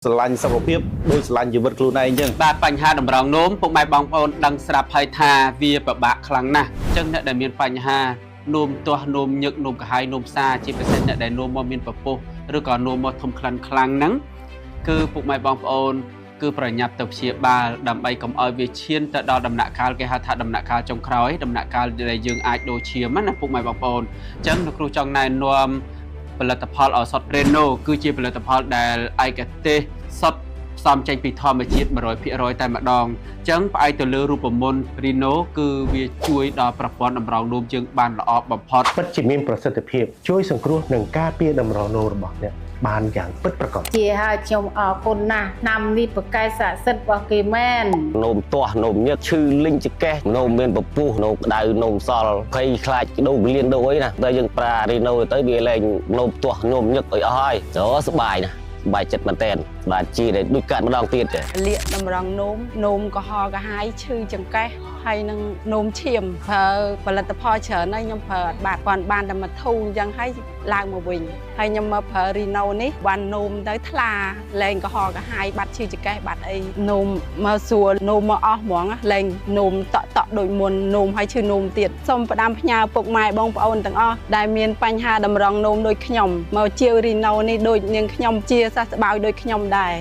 ស្រឡាញ់សុខភាពដូចស្រឡាញ់ជីវិតខ្លួនឯងអញ្ចឹង។ បាទបញ្ហាតម្រងនោមពុកម៉ែបងប្អូនដឹងស្រាប់ហើយថាវាពិបាកខ្លាំងណាស់អញ្ចឹងអ្នកដែលមានបញ្ហានោមទាស់នោមញឹកនោមក្រហាយនោមផ្សាជាពិសេសអ្នកដែលនោមមកមានពពុះឬក៏នោមមកធំក្លិនខ្លាំងហ្នឹងគឺពុកម៉ែបងប្អូនគឺប្រញាប់ទៅព្យាបាលដើម្បីកុំឲ្យវាឈានទៅដល់ដំណាក់កាលគេហៅថាដំណាក់កាលចុងក្រោយដំណាក់កាលដែលយើងអាចដូរឈាមណាពុកម៉ែបងប្អូនអញ្ចឹងលោកគ្រូចង់ណែនាំផលិតផលឱសថរេណូគឺជាផលិតផលដែលឯកទេសសុទ្ធ ផ្សំចេញពីធម្មជាតិ100%តែម្ដងអញ្ចឹងផ្អែកទៅលើរូបមន្ត Rino គឺវាជួយដល់ប្រព័ន្ធតម្រងនោមយើងបានល្អបំផុត។ ពិតជាមានប្រសិទ្ធភាពជួយសង្គ្រោះនិងការពារតម្រងនោមរបស់អ្នកបានយ៉ាងពិតប្រាកដ។ ជាហើយខ្ញុំអរគុណណាស់ឆ្នាំនេះប្រកែស័ក្តិសិទ្ធិរបស់គេមែន។ នោមទាស់នោមញឹកឈឺលីងចង្កេះនោមមានពពុះនោមក្តៅនោមសល់ភ័យខ្លាចដូកលៀនដូអីណាតែយើងប្រើរីណូទៅវាលែងនោមទាស់នោមញឹកអីអស់ហើយអូសប្បាយណាស់សប្បាយចិត្តមែនតើបាទជាដែលដូចកាត់ម្ដងទៀតចា។ លាកតម្រង់នោមនោមក្រហល់ក្រហាយឈឺចង្កេះហើយនឹងនោមឈាមប្រើផលិតផលច្រើនហើយខ្ញុំប្រើអត់បាត់គាត់បានតែមួយធូរអញ្ចឹងហើយឡើងមកវិញហើយខ្ញុំមកប្រើរីណូនេះបាននោមទៅថ្លាលែងក្រហល់ក្រហាយបាត់ឈឺចង្កេះបាត់អីនោមមកស្រួលនោមមកអស់ហ្មងលែងនោមតក់តក់ដូចមុននោមហើយឈឺនោមទៀតសូមផ្ដាំផ្ញើពុកម៉ែបងប្អូនទាំងអស់ដែលមានបញ្ហាតម្រង់នោមដូចខ្ញុំមកជាវរីណូនេះដូចនាងខ្ញុំជាសះស្បើយដូចខ្ញុំដែរ។